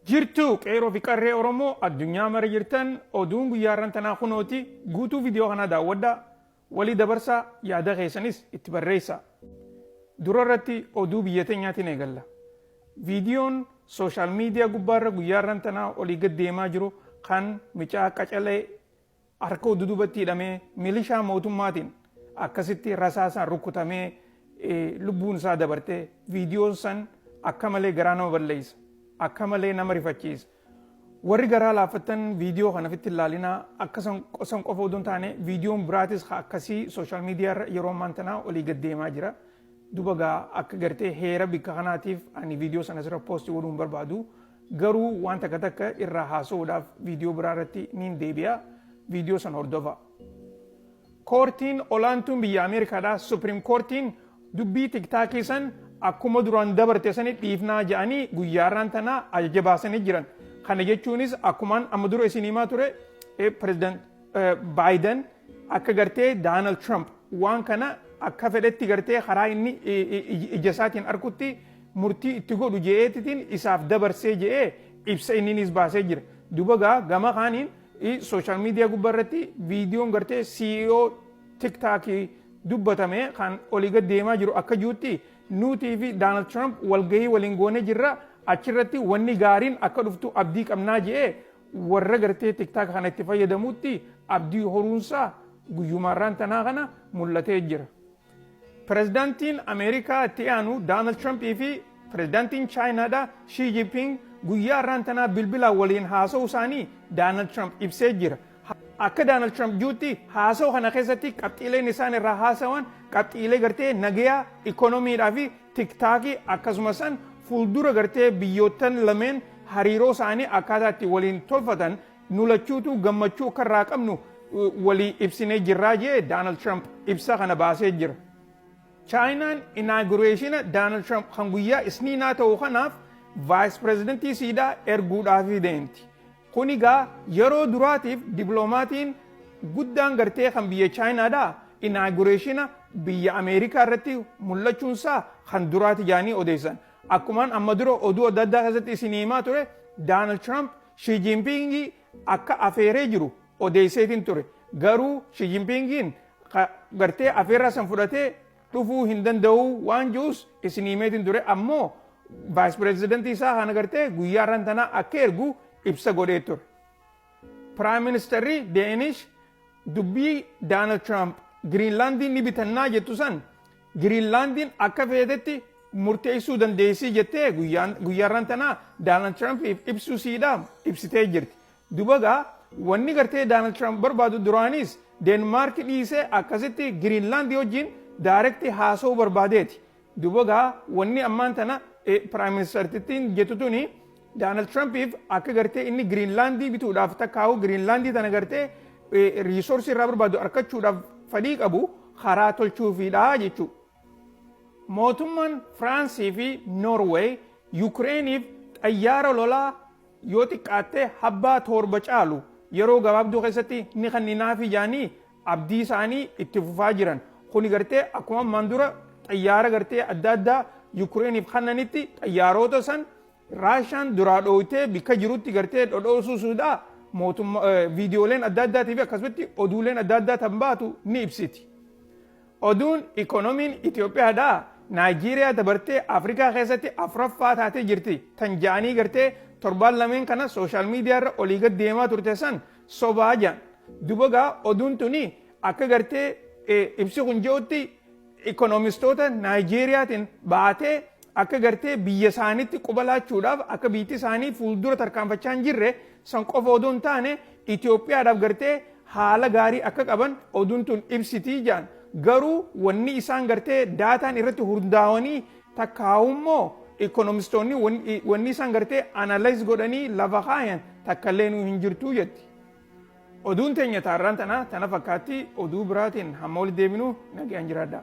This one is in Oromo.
Jirtu qeeroo fi qarree Oromoo addunyaa mara jirtan, oduun guyyaa har'an tanaa kunooti. Guutuu viidiyoo kanaa daawwadhaa, walii dabarsaa, yaada keessanis itti barreessaa. Dura irratti oduu biyya teenyaatiin eegalla. Viidiyoon social media gubbaarra guyyaa har'an tanaa olii gad deemaa jiru kan micaa qacalee harka dudubatti hidhamee milishaa mootummaatiin akkasitti rasaasaan rukutamee lubbuun isaa dabarte, viidiyoon san akka malee garaa nama balleessa. Akka malee nama rifachiisa. Warri garaa laaffattan viidiyoo kana ofitti ilaalinaa. Akka san qofa odoo hin taane, viidiyoon biraatis akkasii social media irra yeroo ammaan tanaa olii gad deemaa jira. Duba gaa akka gartee heera bikka kanaatiif ani viidiyoo sana asirra post godhuu hin barbaadu. Garuu waan takka takka irraa haasa'uudhaaf viidiyoo biraa irratti niin deebi'a. Viidiyoo sana hordofa. Koortiin olaantuun biyya Ameerikaadhaa, Supreme Courtiin, dubbii TikTokii san akkuma duraan dabarte sani dhiifnaa jedhanii guyyaarraan tanaa ajaja baasanii jiran. Kana jechuunis akkumaan amma dura isin himaa ture, Pireezidant Baayiden akka gartee Donald Trump waan kana akka fedhetti gartee karaa inni ija isaatiin arkutti murtii itti godhu je'eetitiin isaaf dabarsee je'ee ibsa inninis baasee jira. Duba gaa gama kaaniin social media gubbaa irratti viidiyoon gartee CEO TikTokii dubbatame kan olii gad deemaa jiru akka jirutti, nuutii fi Donald Trump walgahii waliin goonee jirra, achirratti wanni gaariin akka dhuftu abdii qabnaa je'ee warra gartee TikTok kana itti fayyadamutti abdii horuunsaa guyyumaarraan tanaa kana mul'atee jira. Pirezidaantiin Ameerikaa itti aanu Donald Trumpii fi pirezidaantiin Chaayinaadha Xi Jinping guyyaa har'aan tanaa bilbilaan waliin haasa'uu isaanii Donald Trump ibsee jira. Akka Donald Trump jirutti, haasa'u kana keessatti qabxiileen isaan irraa haasawan qabxiilee gartee nagayaa, ikoonomiidhaa fi TikTokii, akkasumas san fuuldura gartee biyyoottan lameen hariiroo isaanii akkaataa itti waliin tolfatan nu lachuutu gammachuu akka irraa qabnu walii ibsinee jirraa jee Donald Trump ibsa kana baasee jira. Chaayinaan inauguration Donald Trump kan guyyaa Isniinaa ta'u kanaaf vice presidentii siidaa erguudhaaf deemti. Kun egaa yeroo duraatiif diplomaatiin guddaan gartee kan biyya Chaayinaadhaa inauguration biyya Ameerikaa irratti mul'achuunsaa kan duraati jaanii odeessan. Akkumaan amma dura oduu adda addaa keessatti isin himaa ture, Donald Trump Xi Jinping akka afeeree jiru odeesseetiin ture. Garuu Xi Jinpingiin gartee afeerraa san fudhatee dhufuu hin danda'u waan jiruus isin himeetiin ture, ammoo vice presidentii isaa kana gartee guyyaa irraan tanaa akka ergu ibsa godhee ture. Prime Ministerri Danish dubbii Donald Trump Giriinlaandiin ni bitannaa jettu san, Giriinlaandiin akka feetetti murteessuu dandeessii jettee guyyaarraan tanaa Donald Trumpiif ibsuu siidhaa ibsitee jirti. Duba gaa wanni gartee Donald Trump barbaadu duraanis Deenmaark dhiisee akkasitti Giriinlaandii wajjin direct haasa'uu barbaadeeti. Duba gaa wanni ammaan tana Prime Ministertittiin jettu tuni Donald Trumpiif akka gartee inni Giriinlaandii bituudhaaf takkaa'u Giriinlaandii tana gartee resource irraa barbaadu argachuudhaaf fedhii qabu karaa tolchuufiidha jechuudha. Mootummaan Firaansii fi Noorweey Yukireeniif xayyaara lolaa yoo xiqqaatte habbaa 7 caalu yeroo gabaabduu keessatti ni kenninaafi jaanii abdii isaanii itti fufaa jiran. Kuni gartee akkuma ammaan dura xayyaara gartee adda addaa Yukireeniif kennanitti xayyaarota san Raashaan duraa dhooytee bikka jirutti gartee dhodhoosuusuudha mootummaa viidiyooleen adda addaatii fi akkasumatti oduuleen adda addaa tan baatu ni ibsiti. Oduun ikoonomiin Itoophiyaadhaa Naayijeeriyaa dabartee Afrikaa keessatti afuraffaa taatee jirti tan ja'anii gartee torbaan lameen kana social media irra olii gad deemaa turte san sobaa jedhan. Duba gaa oduun tuni akka gartee ibsi kun jedhutti ikoonomistoota Naayijeeriyaatiin baatee akka gartee biyya isaaniitti quba laachuudhaaf akka biyyi isaanii fuuldura tarkaanfachaa hin jirre san qofa odoo hin taane Itoophiyaadhaaf gartee haala gaarii akka qaban oduun tun ibsitii jedhan. Garuu wanni isaan gartee daataan irratti hundaa'anii takkaa'ummoo ikoonomistoonni wanni isaan gartee analyze godhanii lafa kaayan takkallee nu hin jirtuu jetti. Oduun teenya taarraan tana tana fakkaatti. Oduu biraatiin hamma walitti deebinu nagaan jiraadhaa.